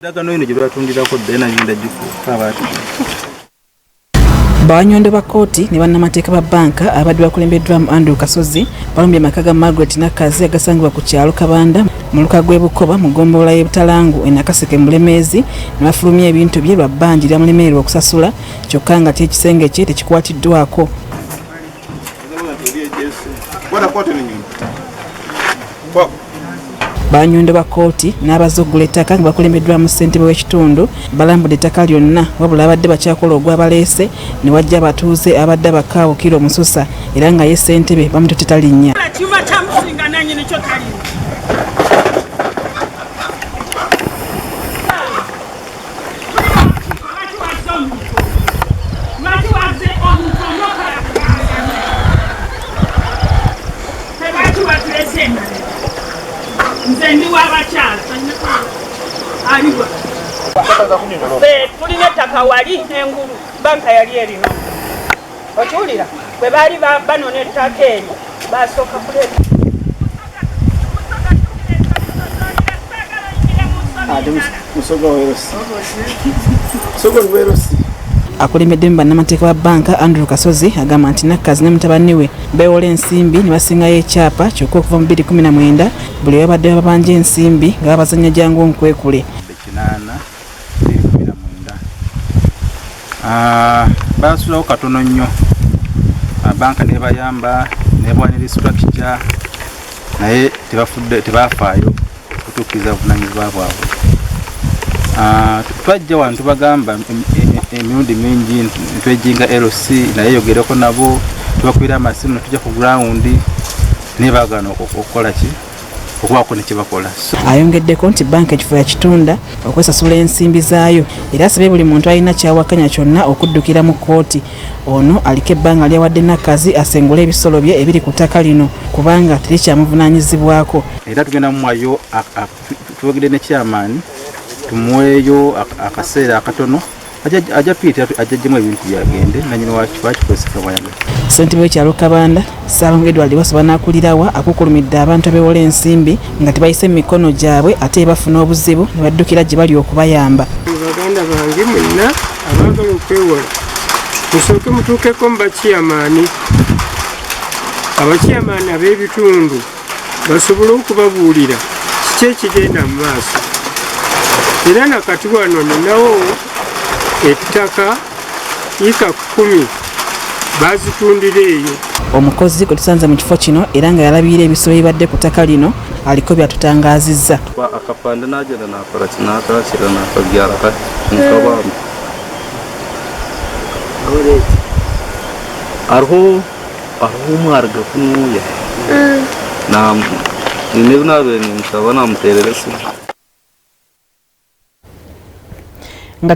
Endagaano eno gye batundirako dda nagenda gikukabaati. Banyondo ba kkooti ne bannamateeka ba bbanka abadde bakulembeddwamu Andrew Kasozi balumbye amaka ga Margaret Nakkazi agasangibwa ku kyalo Kabanda mu luka gw'e Bukoba mu ggombolola y'e Butalangu e Nakaseke mu Bulemeezi ne bafulumya ebintu bye lwa bbanja eryamulemererwa okusasula kyokka nga ekisenge kye tekikwatiddwako. Banyondo ba kkooti n'abazze okugula ettaka nga bakulembeddwamu ssentebe w'ekitundu balambudde ettaka lyonna wabula abadde bakyakola ogwabaleese ne wajja abatuuze abadde abakaawukira omususa era nga ye ssentebe bamututte talinnya. Nze ndi w'abakyala aliwa tulina ettaka wali engulu banka yali erino okiwulira bwe baali banona ettaka eryo basooka kuleeta Akulembeddemu bannamateeka ba bbanka Andrew Kasozi agamba nti Nakkazi ne mutabani we beewola ensimbi ne basingayo ekyapa kyokka okuva mu 2019 buli babadde babanja ensimbi nga babazannya jangu nkwekule. 8 Basulawo katono nnyo banka nebayamba nebwanira structure naye tebafudde tebafaayo kutuukiriza buvunaanyizibwa bwabwe. Twajja wano tubagamba emirundi mingi ntwejinga LC naye yogereko nabo tubakubira amasimu netujja ku ground naye baagaana okukola ki okubaako ne kyebakola. Ayongeddeko nti bbanka ekifo yakitunda okwesasula ensimbi zaayo era asabye buli muntu alina kyawakanya kyonna okuddukira mu kkooti. Ono aliko ebbanga lyawadde Nakkazi asengule ebisolo bye ebiri ku ttaka lino kubanga terikyamuvunaanyizibwako. Era tugenda mumuwayo twogere ne chairman tumuweeyo akaseera akatono ajja tuyita ajjajjemu ebintu byagende nanyini wakikozesa bwayagala. Ssentebe w'ekyalo Kabanda Ssaalongo Edward Wasswa n'akulirawa akukulumidde abantu abeewola ensimbi nga tebayise mu mikono gyabwe ate bafuna obuzibu ne baddukira gye bali okubayamba. Baganda bange mwenna abaagala okwewola musooke mutuukeko mu bakiyamaani abakiyamaani ab'ebitundu basobole okubabuulira kiki ekigenda mu maaso. Era nakati wano ninawo ettaka yiika 10 baazitundira eyo. Omukozi gwe tusanze mu kifo kino era nga yalabirira ebisolo ebibadde ku ttaka lino aliko by'atutangaazizza. Akapande n'agenda n'akola ki n'akaakira n'akabyala nkabamba. Hariho omwariga kunuuya. Nina ebi naabaire nimushaba namuteerera esimu.